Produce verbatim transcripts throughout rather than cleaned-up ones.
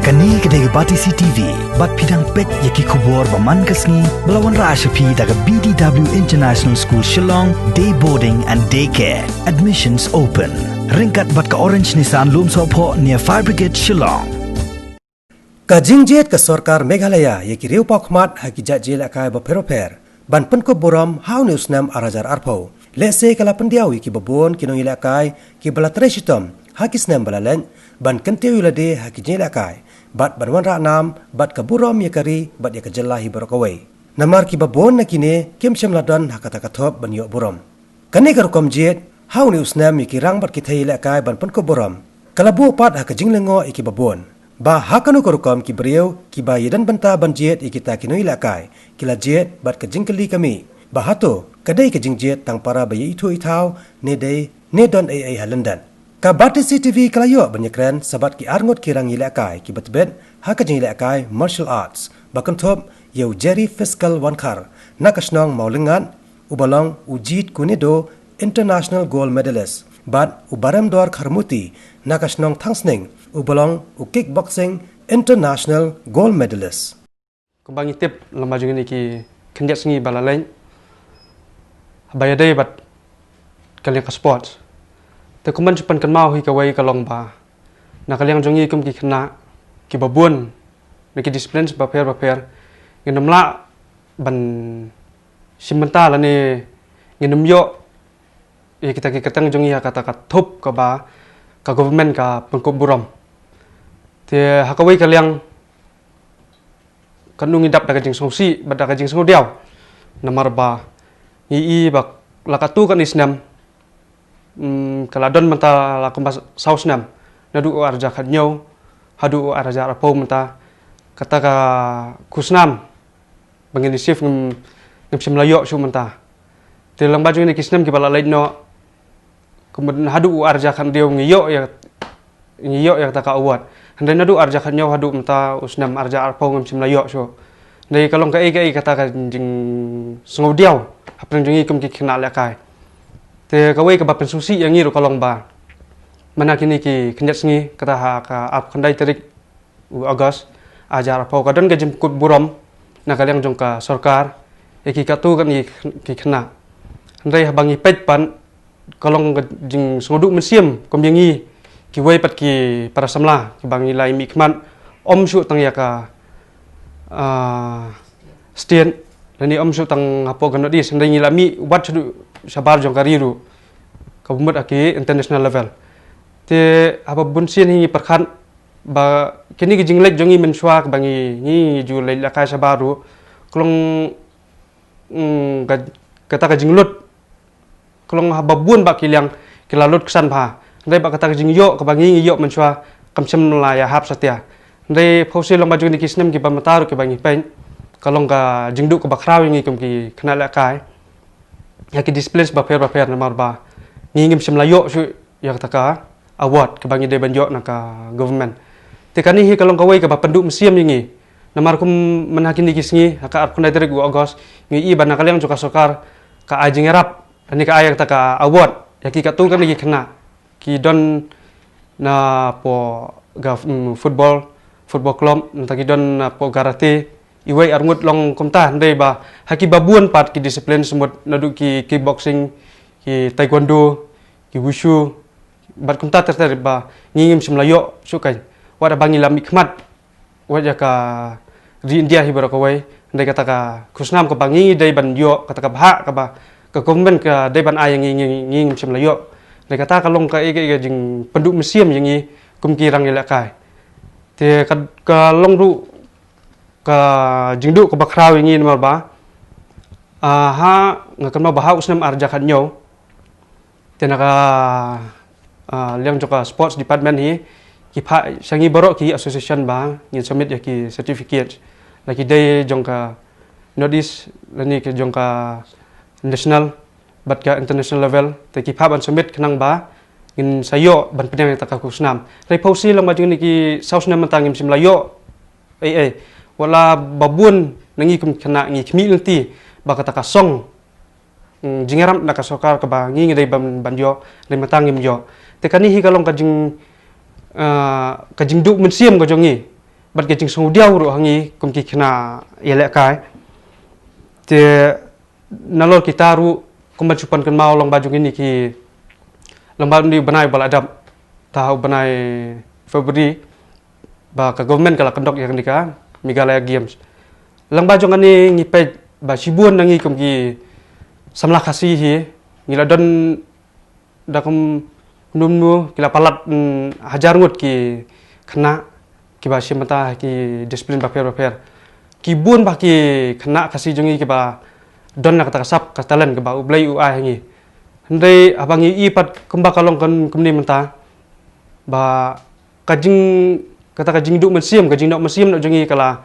Kane ka dei ka Batesi T V, bad phi dang peit ïa ki khubor ba man ka sngi, ba la wanrah sha phi da ka B D W International School Shillong, Day Boarding and Day Care. Admissions open. Ryngkat bad ka Orange Nissan Lumsohphoh near Fire Brigade Shillong. Ka jingjied ka sorkar Meghalaya ïa ki riewpawkhmat ha ki jait jingïalehkai bapher bapher ban pynkup burom ha une u snem ar hajar arphew. Lehse ka la pyndiaw ïa kiba bun ki nongïalehkai kiba la trei shitom ha ki snem ba la leit ban kyntiew ïa lade ha ki jingïalehkai bad ban wanrah nam bad ka burom ïa ka ri bad ïa ka jylla hi baroh kawei. Namar kiba bun na kine kim shym la don ha kata ka thup ban ïoh burom. Kane ka rukom jied ha une u snem ïa ki rang bad ki thei ïalehkai ban pynkup burom ka la buh pat ha ka jinglyngngoh ïa kiba bun. Ba ha kano ka rukom ki briew kiba ïadon bynta ban jied ïa kita ki nongïalehkai ki la jied bad ka jingkylli ka mih ba hato ka dei ka jingjied tang para ba ïaithuh ithaw ne dei ne don ei ei ha lyndet. Ka Batesi T V ka la ïoh ban ïakren sa bad ki arngut ki rang ïalehkai kiba tbit ha ka jingïalehkai martial arts ba kynthup ïa u Jerry Fiskal Wankhar na ka shnong Mawlyngngad, uba long u Jeet Kune Do, international gold medalist, bad u Baremdor Kharmuti na ka shnong Thangsning, uba long u kickboxing international gold medalist. Kumba ngi tip, lem bad jong ngi ki khyndiat sngi ba la leit ba ïadei bad ka liang ka sports. Te kumban shu pynkynmaw hi kawei ka long ba na ka liang jong ngi kum ki khynnah kiba bun na ki disciplines bapher bapher, ngin ym lah ban shim bynta lane ngin ym ïoh ïa kita ki kyrteng jong ngi ha kata ka thup kaba ka government ka pynkup burom. Te ha kawei ka liang, kan ngi dap da ka jingsngewsih bad da ka jingsngewdiaw. Namar ba ngi i ba la katto katne snem, mm, ka la don mynta la kumba saw snem, naduh u ar hajar khathynñiew haduh u ar hajar arphew mynta, kata ka khusnam ba ngin achieve ngim, ngim shym la ïoh shuh mynta. Te lem bad jong ngi ki snem kiba la leit noh, kumba haduh u ar hajar khathynñiew ngi ïoh ïa, ngi ïoh ïa kata ka award. Hynrei naduh ar hajar khathynñiew haduh mynta u snem ar hajar arphew ngim shym la ïoh shuh. Hynrei ka long kaei kaei kata ka jingsngewdiaw hapdeng jong ngi kum ki khynnah lehkai. Te kawei kaba pynsngewsih ïa ngi ruh ka long ba mynta kine ki khyndiat sngi, kata ha ka arphew khyndai tarik u August ar hajar arphew, ka don ka jingpynkup burom na ka liang jong ka sorkar ïa ki katto katne ki khynnah. Hynrei haba ngi peit pat, ka long ka jingsngewduh mynsiem kum ïa ngi kiwei pat ki para samla kiba ngi la ïa mihkhmat, ym shuh tang ïa ka, ah, state lane ym shuh tang hapoh ka North East, hynrei ngi la mih wat shaduh shabar jong ka ri ruh, kaba mut ha ki international level. Te haba bun sien hi ngi pyrkhat ba kine ki jingleit jong ngi mynshuwa kaba ngi, ngi ju leit lehkai shabar ruh, ka long, mm, ka, kata ka jinglut, ka long haba bun bah ki liang ki la lut ksan bha. Hynrei bah kata ka jingïoh kaba ngi, ngi ïoh mynshuwa kam shym la ïahap satia. Hynrei phewse lem bad jong ngi ki snem kiba mynta ruh kiba ngi peit, ka long ka jingduh kaba khraw ïa ngi kum ki khynnah lehkai ha ki disciplines bapher bapher, namar ba ngi ngim shym la ïoh shuh ïa kata ka award kaba ngi dei ban ïoh na ka government. Te kane hi ka long kawei kaba pynduh mynsiem ïa ngi. Namar kum mynta ha kine ki sngi, ha ka arphew khyndai tarik u August, ngi i ba na ka liang jong ka sorkar ka ai jingïarap, lane ka ai kata ka award ïa ki katto katne ki khynnah ki don napoh ka, mm, football, football club, nangta ki don napoh karate, iwei ar ngut long kumta, hynrei bah ha kiba bun pat ki discipline, shu mut naduh ki kickboxing, ki taekwondo, ki wushu, bad kumta ter ter, bah ngi ngim shym la ïoh shuh kein. Wat haba ngi la mihkhmat wat ïa ka ri India hi baroh kawei, hynrei kata ka khusnam kaba ngi dei ban ïoh, kata ka bhah kaba ka government ka dei ban ai ïa ngi, ngi, ngi ngim shym la ïoh. Hynrei kata ka long kaei kaei ka jingpynduh mynsiem ïa ngi kum ki rang ïalehkai. Te ka, ka long ruh ka jingduh kaba khraw ïa ngi namar ba, ah, ha, nga kynmaw ba ha u snem ar hajar khathynñiew, te na ka, ah, liang jong ka sports department hi, ki phah sha ngi baroh ki association ba ngin submit ïa ki certificate, la ki dei jong ka North East lane ki jong ka national bad ka international level, te ki phah ban submit khnang ba ngin sa ïoh ban pdiang ïa kata ka khusnam. Hynrei phewse lem bad jong ngi ki saw snem mynta ngim shym la ïoh ei ei. Wat la ba bun na ngi kum khynnah ngi khmih lynti ba kata ka song, mm, jingïarap na ka sorkar kaba ngi ngi dei ban, ban ïoh, hynrei mynta ngim ïoh. Te kane hi ka long ka jing, ah, ka jingduh mynsiem ka jong ngi. bad ka jingsngewdiaw ruh ha ngi kum ki khynnah ïalehkai. Te nalor kita ruh kumba shu pan kynmaw lyngba jong kine ki, lyngba une u bnai ba la dep, ta ha u bnai February, ba ka government ka la kyndok ïa kane ka Meghalaya Games. Lyngba jong kane ngi peit ba shibun na ngi kum ki samla Khasi hi, ngi la don da kum num nu ki la palat, mm, hajar ngut ki khynnah kiba shim bynta ha ki discipline bapher bapher. Ki bun bah ki khynnah Khasi jong ngi kiba don na kata ka sap ka talent kaba U Blei u ai ha ngi. Hynrei haba ngi i pat kumba ka long kan kumne mynta, ba ka jing, kata ka jingduh mynsiem, ka jingduh mynsiem noh jong ngi ka la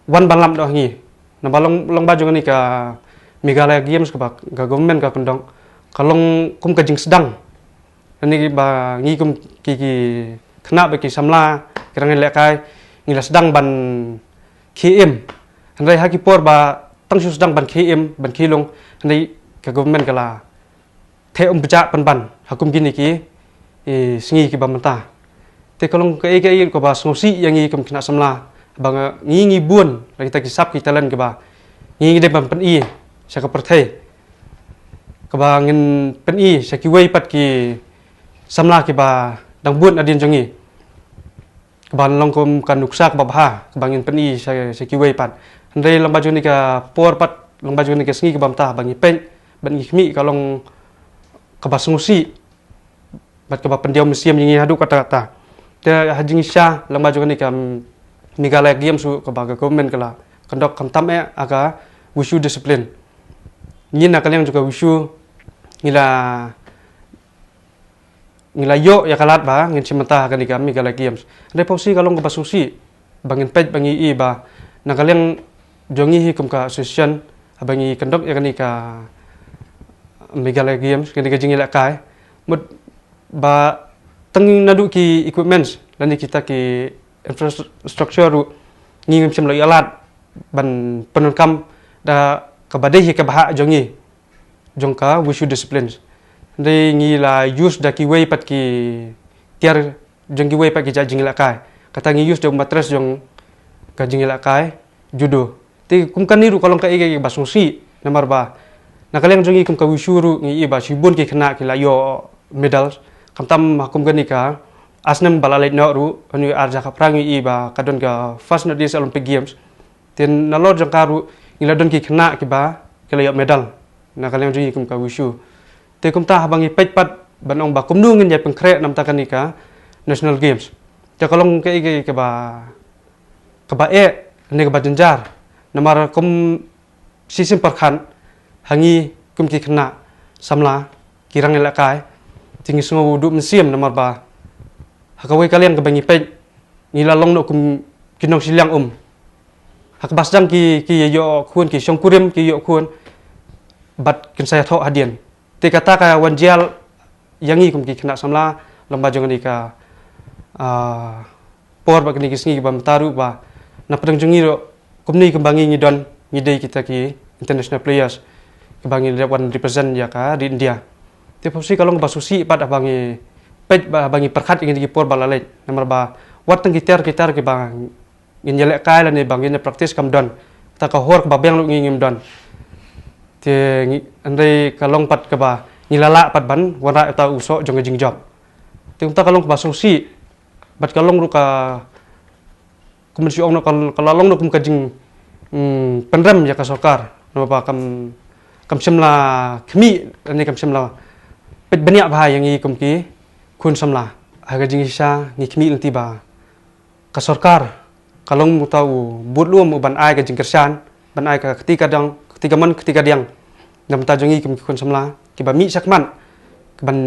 wan ban lam noh ha ngi. Naba long, lyngba jong kane ka Meghalaya Games kaba ka government ka kyndong, ka long kum ka jingsdang. Kane ba ngi kum ki, ki khynnah bad ki samla ki rangïalehkai ngi la sdang ban khie im. Hynrei ha ki por ba tang shu sdang ban khie im, ban khie lung, hynrei ka government ka la theh um bjah pynban ha kum kine ki, eh, sngi kiba mynta. Te ka long kaei kaei kaba sngewsih ïa ngi kum khynnah samla ba nga, ngi, ngi bun la kita ki sap ki talent kiba ngi, ngi dei ban pyni sha ka pyrthei, kaba ngin pyni sha kiwei pat ki samla kiba dang bud nadien jong ngi, kaba long kum ka nuksa kaba bha kaba ngin pyni sha, sha kiwei pat. Hynrei lyngba jong kane ka por pat, lyngba jong kane ka sngi kaba mynta ba ngi peit bad ngi khmih, ka long kaba sngewsih bad kaba pyndiaw mynsiem ïa ngi haduh katta katta. Te ha jingshisha lyngba jong kane ka Meghalaya Games ruh kaba ka government ka la kyndok khamtam eh ha ka Wushu discipline. Ngi na ka liang jong ka Wushu ngi la, ngi la ïoh ïa ka lad ba ngin shim bynta ha kane ka Meghalaya Games. Hynrei pawsi ka long kaba sngewsih ba ngin peit ba ngi i ba na ka liang jong ngi hi kum ka association, haba ngi kyndok ïa kane ka Meghalaya Games, kane ka jingïalehkai, mut ba tang naduh ki equipments lane kita ki infrastructure ruh ngi ngim shym la ïoh lad ban pyndonkam da kaba dei hi kaba hap jong ngi, jong ka Wushu disciplines. Hynrei ngi la use da kiwei pat ki tiar jong kiwei pat ki jait jingïalehkai. Kata ngi use da u matres jong ka jingïalehkai judo. Te kum kane ruh ka long kaei kaei kaba sngewsih namar ba na ka liang jong ngi kum ka Wushu ruh ngi i ba shibun ki khynnah ki la ïoh medals. Khamtam ha kum kane ka snem ba la leit noh ruh, ha une u arhajar khatphra ngi i ba ka don ka first North East Olympic Games. Te nalor jong ka ruh ngi la don ki khynnah kiba ki la ïoh medal na ka liang jong ngi kum ka Wushu. Te kumta haba ngi peit pat ban ong ba kumno ngin ïa pynkhreh namar kane ka National Games, te ka long kaei kaei kaba, kaba eh ne kaba jynjar. Namar kum shisien pyrkhat ha ngi kum ki khynnah samla ki rangïalehkai, te ngi sngew duh mynsiem namar ba ha kawei ka liang kaba ngi peit ngi la long noh kum ki nongshiliang um. Ha kaba sdang ki, ki ïoh khun, ki shongkurim ki ïoh khun bad kin sa ïathoh hadien. Te kata ka wan jia ïa ngi kum ki khynnah samla lyngba jong kane ka, ah, por bad kine ki sngi kiba mynta ruh ba na pdeng jong ngi ruh kumne kumba ngi ngi don, ngi dei kita ki international players kiba ngi dep wan represent ïa ka ri India. Te pawsi ka long kaba sngewsih pat haba ngi peit, ba haba ngi pyrkhat ïa kine ki por ba la leit namar ba wat tang ki tiar ki tiar kiba ngin ïalehkai lane ba ngin ïa practice kam don, ta ka hor kaba biang ruh ngi ngim don. Te ngi, hynrei ka long pat kaba ngi la lah pat ban wanrah ïa uta u soh jong ka jingjop. Te kumta ka long kaba sngewsih bad ka long ruh ka, kum shu ong noh, ka, ka la long noh kum ka jing, mm, pynrem ïa ka sorkar namar ba kam, kam shym la khmih lane kam shym la peit bniah bha ïa ngi kum ki khun samla. Ha ka jingshisha ngi khmih lynti ba ka sorkar ka long uta u bud lum u ban ai ka jingkyrshan, ban ai ka kti ka diang, kti ka mon kti ka diang na bynta jong ngi kum ki khun samla kiba mih shakhmat, ka ban,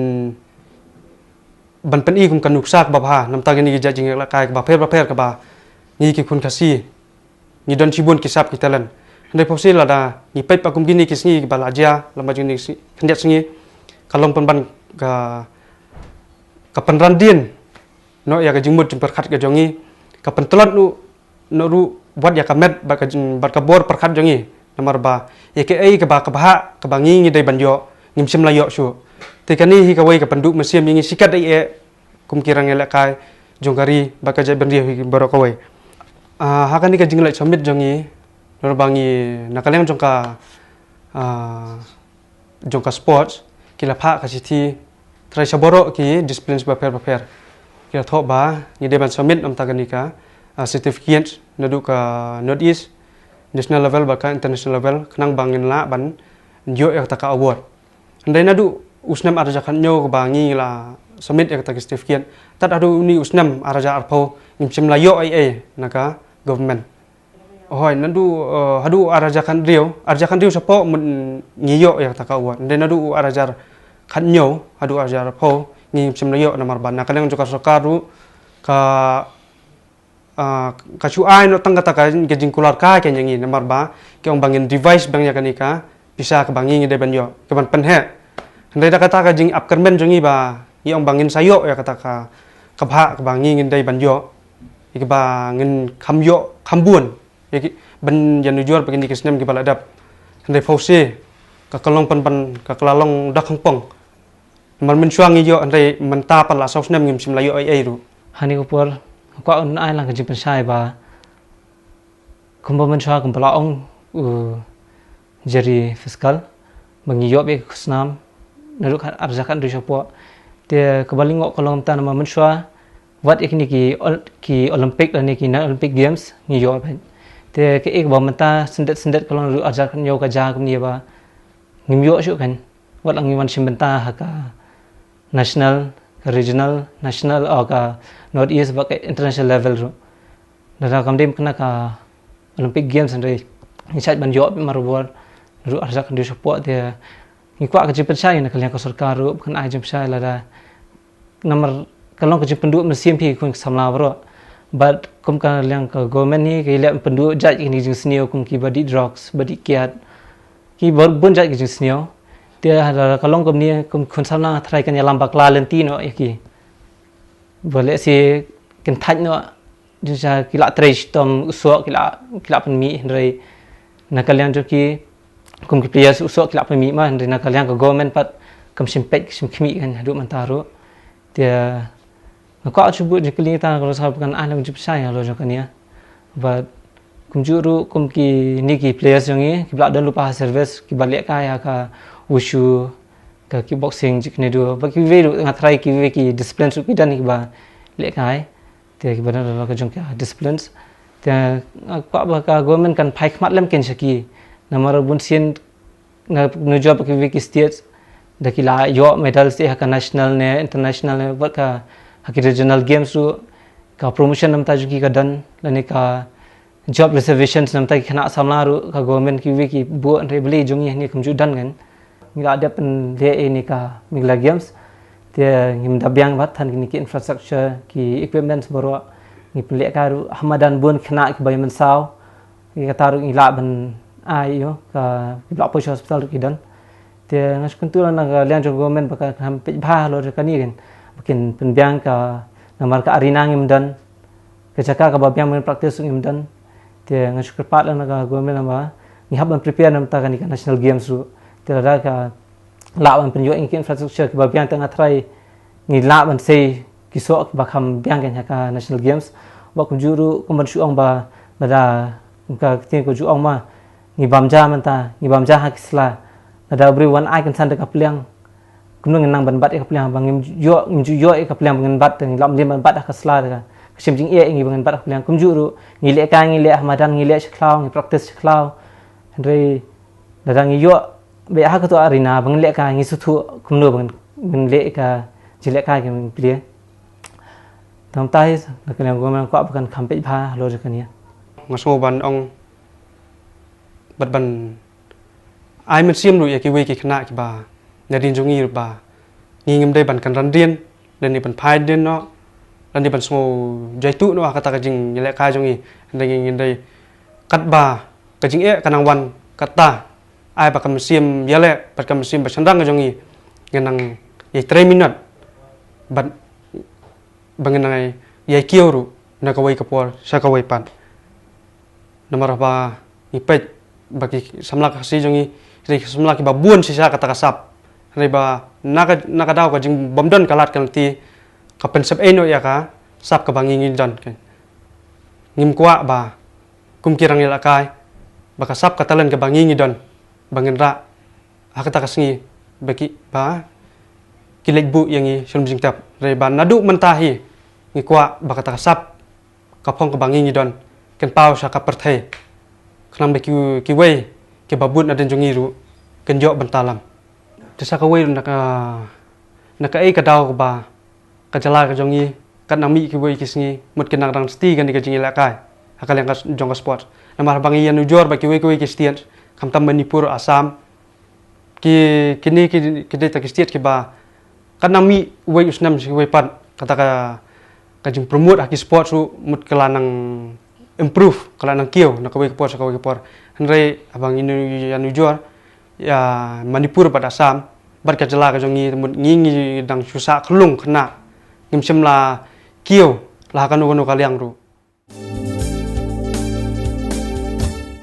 ban pyni kum ka nuksa kaba bha na bynta kine ki jait jingïalehkai kaba pher bapher kaba ngi ki khun Khasi ngi don shibun ki sap ki talent. Hynrei pawsi lada ngi peit pat kum kine ki sngi kiba la jia lyngba jong kine ki sngi, khyndiat sngi, ka long pynban ka, ka pynran dien noh ïa ka jingmut jingpyrkhat ka jong ngi, ka pyntlot noh, noh ruh wat ïa ka met bad ka jing, bad ka bor pyrkhat jong ngi. Namar ba ïa kaei kaba, kaba hap kaba ngi ngi dei ban ïoh ngim shym la ïoh shuh. Te kane hi kawei ka pynduh mynsiem ïa ngi shikatdei eh kum ki rangïalehkai jong ka ri bad ka jaitbynriew hi baroh kawei. Ah, ha kane ka jingleit summit jong ngi, namar ba ngi na ka liang jong ka, ah, jong ka sports, ki la phah ka shithi, trai sha baroh ki disciplines bapher bapher. Ki la thoh ba ngi dei ban submit namar kane ka, ah, certificate naduh ka North East, national level bad ka international level, khnang ba ngin lah ban ïoh ïa kata ka award. Hynrei naduh u snem ar hajar khathynñiew kaba ngi la submit ïa kata ka certificate, tad haduh une u snem ar hajar arphew ngim shym la ïoh ei ei na ka government. Hooid, naduh, eh, haduh ar hajar khathynriew, ar hajar khathynriew shapoh mut ngi ïoh ïa kata ka award. Hynrei naduh ar hajar khathynñiew haduh ar hajar arphew ngim shym la ïoh, namar ba na ka liang jong ka sorkar ruh ka, ah, ka shu ai noh tang kata ka, ka jingkular kai ka ïa ngi, namar ba ki ong ba ngin revise biang ïa kane ka pisa kaba ngi ngi dei ban ïoh, ka ban pynheh. Hynrei da kata ka jingap kyrmen jong ngi ba ki ong ba ngin sa ïoh ïa kata ka, ka bhah kaba ngi ngi dei ban ïoh, ïa kaba ngin kham ïoh kham bun, ïa ki, ban ïanujor bad kine ki snem kiba la dep. Hynrei phewse ka ka long pynban ka ka la long da khongpong. Namar mynshuwa ngi ïoh, hynrei mynta pat la saw snem ngim shym la ïoh ei ei ruh. Hangne ka por nga kwah un ai lang ka jingpynshai ba kumba mynshuwa kumba la ong u Jerry Fiscal ba ngi ïoh beit ka khusnam naduh ka ar hajar khathynriew shapoh. Te kaba lyngngoh ka long mynta namar mynshuwa wat ïa kine ki ol-, ki Olympic lane ki non-Olympic Games ngi ïoh beit. Te kaei kaba mynta syndet syndet ka long naduh ar hajar khathynñiew ka jia kumne ba ngim ïoh shuh kan. Wat la ngi wan shim bynta ha ka national, ka regional, national, o ka North East bad ka international level ruh. Lada kam dei kane ka Olympic Games hynrei ngi shait ban ïoh beit marwar ruh ar hajar khathynriew shapoh. Te ngi kwah ka jingpynshai na ka liang ka sorkar ruh ba kan ai jingpynshai lada namar ka long ka jingpynduh mynsiem phi khun samla baroh. Bad kum ka liang ka government hi ka leh pynduh jait kine ki jingsniew kum kiba dih drugs, ba dih kiad, kiba bun jait ki jingsniew. Te lada ka long kumne kum khun samla tharai kan ïalam bakla lynti noh ïa ki. Ba lehse kin thait noh, jingshisha ki la trei shitom u soh ki la, ki la pynmih, hynrei na ka liang jong ki kum ki players u soh ki la pynmih ma, hynrei na ka liang ka government pat kam shym peit shym khmih kan haduh mynta ruh. Te nga kwah shu buh jingkylli tang ka rasa ba kan ai lang jingpynshai halor jong kane. Bad kumjuh ruh kum kine ki players jong ngi kiba la don lypa ha service kiba lehkai ha ka wushu, ka kickboxing, jingkynduh, bad kiwei ruh nga tharai kiwei ki disciplines ruh ki don kiba lehkai. Te kiba don halor ka jong ka disciplines. Te nga kwah ba ka government kan phai khmat lem kein sha ki. Namar bunsien nga nujor ba kiwei ki states da ki la ïoh medals te ha ka national ne international ne bad ka ha ki regional games ruh ka promotion namar jong ki ka don lane ka job reservations namar ki khynnah samla ruh ka government kiwei ki buh, hynrei balei jong ngi hangne kumjuh don kan. Ngi la dep pynleh ïa kane ka Meghalaya Games. Te ngim da biang bad than kine ki infrastructure, ki equipments baroh. Ngi pynlehkai ruh ha madan bun khynnah kiba ïa mynsaw. Ïa kata ruh ngi lah ban ai ïa ka, kiba lah poi sha hospital ruh ki don. Te nga shu kyntu na ka liang jong government ba kan kham peit bha halor kane kan. Ba kin pynbiang ka, namar ka arena ngim don. Ka jaka kaba biang ban practice ruh ngim don. Te nga shu kyrpad lang na ka government ba ngi hap ban prepare namar kane ka national games ruh. Te lada ka lah ban pynïoh ïa ki infrastructure kiba biang te nga tharai ngi lah ban sei ki soh kiba kham biang kan ha ka national games. Ba kumjuh ruh kum ban shu ong ba lada ka ktien ka ju ong ma ngi bam ja mynta, ngi bam ja ha ki sla. Lada u briew wan ai kynsan da ka pliang, kumno ngin nang ban bat ïa ka pliang ba ngim ïoh, ngim ju ïoh ïa ka pliang ba ngin bat, te ngi lam lim ban bat ha ka sla, te ka shim jingeh ïa ngi ba ngin bat ha ka pliang. Kumjuh ruh ngi lehkai, ngi leh ha madan, ngi leh sha khlaw, ngi practice sha khlaw. Hynrei lada ngi ïoh beit ha kato arena ba ngin lehkai, ngi sngewthuh kumno ba ngin, ngin leh ïa ka jinglehkai ka plie. Tang tai na ka liang government kwah ba kan kham peit bha halor jong kane. Nga sngew ban ong bad ban ai mynsiem ruh ïa kiwei ki khynnah kiba na ri jong ngi ruh ba ngi ngim dei ban kynran dien, lane ban phai dien noh, lane ban sngew jaituh noh ha kata ka jingïalehkai jong ngi. Hynrei ngi ngin dei katba ka jingeh ka nang wan, kata ai ba ka mynsiem ïaleh bad ka mynsiem ba shynrang ka jong ngi, ngin nang ïai trei minot bad ba ngin nang ïai kiew ruh na kawei ka por sha kawei pat. Namar ba ngi peit ba ki samla Khasi jong ngi, ki samla kiba bun shisha kata ka sap. Hynrei ba na ka, na ka daw ka jingbym don ka lad ka lynti ka pynsep ei noh ïa ka sap kaba ngi ngi don. Ngim kwah ba kum ki rang ïalehkai ba ka sap ka talent kaba ngi ngi don ba ngin rah ha kata ka sngi ba ki, ba ki leit buh ïa ngi sha nongrim jingtep. Hynrei ba naduh mynta hi ngi kwah ba kata ka sap ka phong kaba ngi ngi don kan paw sha ka pyrthei, khnang ba ki, kiwei kiba bud nadien jong ngi ruh kan ïoh bynta lam. Te sa kawei na ka, na kaei ka daw kaba ka jylla ka jong ngi kat nang mih kiwei ki sngi mut kin nang rang sdang kane ka jingïalehkai ha ka liang ka, jong ka sport. Namar ba ngi ïanujor ba kiwei kiwei ki state, khamtam Manipur, Assam, ki, kine ki, ki dei ta ki state kiba kat nang mih wei u snem sha wei pat, kata ka, ka jingpromote ha ki sport ruh mut ka la nang improve, ka la nang kiew na kawei ka por sha kawei ka por. Hynrei haba ngi ïanujor ïa Manipur bad Assam bad ka jylla ka jong ngi, mut ngi ngi dang shu sah khlung khynnah, ngim shym la kiew la ha kano kano ka liang ruh.